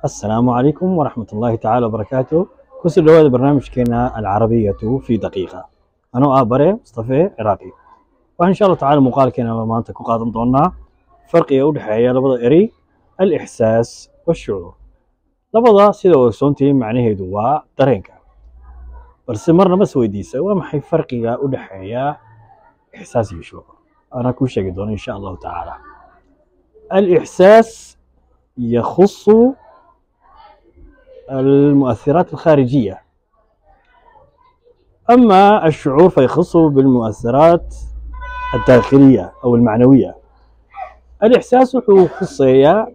Assalaamu calaykum waraxmatullaahi tacaala wabarakaatu. Kusoo dhawaada barnaamijkeena Alcarabiyatu fi Daqiiqa. Anoo ah Bare Mustafe Ciraaqi, waxaan insha Allahu tacala muuqaalkeena maanta ku qaadan doonaa farqiga u dhexeeya labada erey alixsaas washucuur. Labada sida ogsoontihiin macnaheedu waa dareenka, balse marna mas weydiisa waa maxay farqiga u dhexeeya ixsaas iyo shucuur? Anaa kuu sheegi doono insha Allahu tacaala. Alixsaas يخص المؤثرات الخارجية، أما الشعور فيخص بالمؤثرات الداخلية أو المعنوية. الإحساas wuxuu khuseeyaa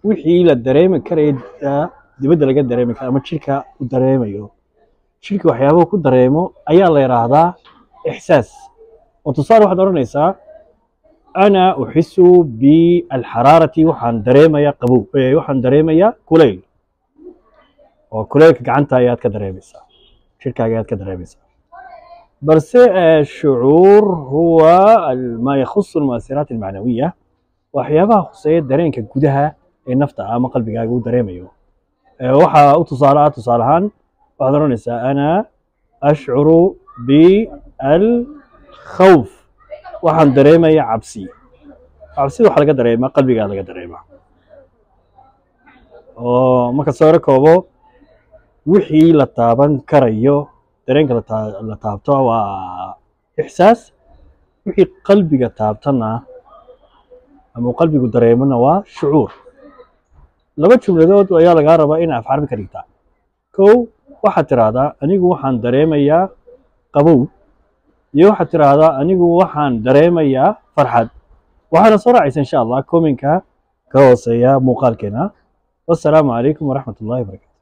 wixii la dareemi karaya, dibadda laga dareemi karo ama jirka u dareemayo. Jirka waxyaabaha ku dareemo ayaa la yidhaahdaa ixsaas. Oo tusaale waxaad odhanaysaa ana uxisu bialxaraarati, waxaan dareemayaa qabow, waxaan dareemayaa kulayl, oo kulaylka gacanta ayaad ka dareemaysaa, jirkaaga ayaad ka dareemaysaa. Balse shucuur huwa maa yakhusu almu'asiraat almacnawiya, waxyaabaha khuseeya dareenka gudaha ee nafta ama qalbigaaga uu dareemayo. Waxaa u tusaale ah, tusaale ahaan waxaad odhanaysaa ana ashcuru bialkhawf, waxaan dareemaya cabsi. Cabsida waxaa laga dareemaa qalbigaa laga dareemaa. Oo marka soo koobo, wixii la taaban karayo, dareenka la taabto waa ixsaas, wixii qalbiga taabtana ama uu qalbigu dareemona waa shucuur. Laba jumladood ayaa lagaa rabaa in af carabi ka dhigtaa. Kow, waxaad tiraahdaa anigu waxaan dareemayaa qabow, iyo waxaad tiraahdaa anigu waxaan dareemayaa farxad. Waxaana soo raacaysa insha Allah commentka ka hooseeya muuqaalkeena. Wassalaamu calaykum waraxmat ullahi wabarakatu.